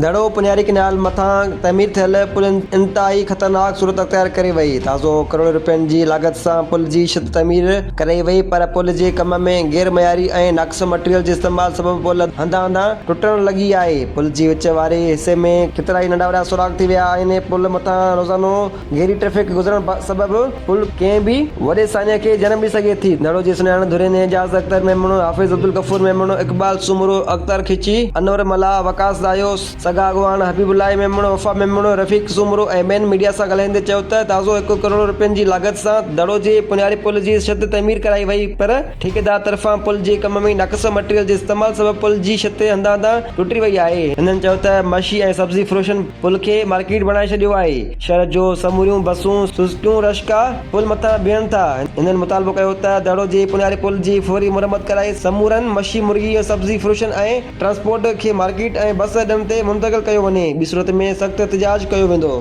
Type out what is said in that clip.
دڙو Pinyari canal مٿان تعمير ٿيل پل انتهائي خطرناڪ صورت اختيار ڪري وئي، تازو ڪروڙين رپين جي لاڳت سان پل جي ڇت تعمير ڪرائي وئي پر پل جي ڪم ۾ غير معياري ۽ ناقص مٽيريل جي استعمال سبب پل هنڌان هنڌان ٽٽڻ لڳي آهي، پل جي وچ واري حصي ۾ ڪيترائي ننڍا وڏا سوراخ ٿي ويا آهن، پل مٿان روزانو گهري ٽريفڪ گذرڻ سبب پل ڪنهن به وڏي سانحي کي جنم ڏئي سگهي ٿي. دڙو جي سڃاڻ ڌرين اعجاز اختر ميمڻ، حافظ عبدالغفور ميمڻ، اقبال سومرو، اختر کيچي، انور ملاح، وقاص دايو، سگا اڳواڻ حبيب الله ميمڻ، وفا ميمڻ، رفيق سومرو ۽ ٻين ميڊيا سان ڳالهائيندي چيو ته تازو هڪ ڪروڙ رپين جي لاڳت سان دڙو جي پڃاري پل جي ڇت تعمير ڪرائي وئي پر ٺيڪيدار طرفان پل جي ڪم ۾ ناقص مٽيريل جي استعمال سبب پل جي ڇت هنڌان هنڌان ٽٽي وئي آهي. هنن چيو ته مڇي ۽ سبزي فروشن پل کي مارڪيٽ بڻائي ڇڏيو آهي، شهر جو سموريون بسون، سوزڪيون، رشڪا پل مٿان بيهن ٿا. هنن مطالبو ڪيو ته دڙو جي پڃاري پل جي فوري مرمت ڪرائي سمورن مڇي، مرغي ۽ سبزي فروشن ۽ ٽرانسپورٽ کي مارڪيٽ ۽ بس اڏن تي منتقل ڪيو وڃي، ٻي صورت ۾ سخت احتجاج ڪيو ويندو.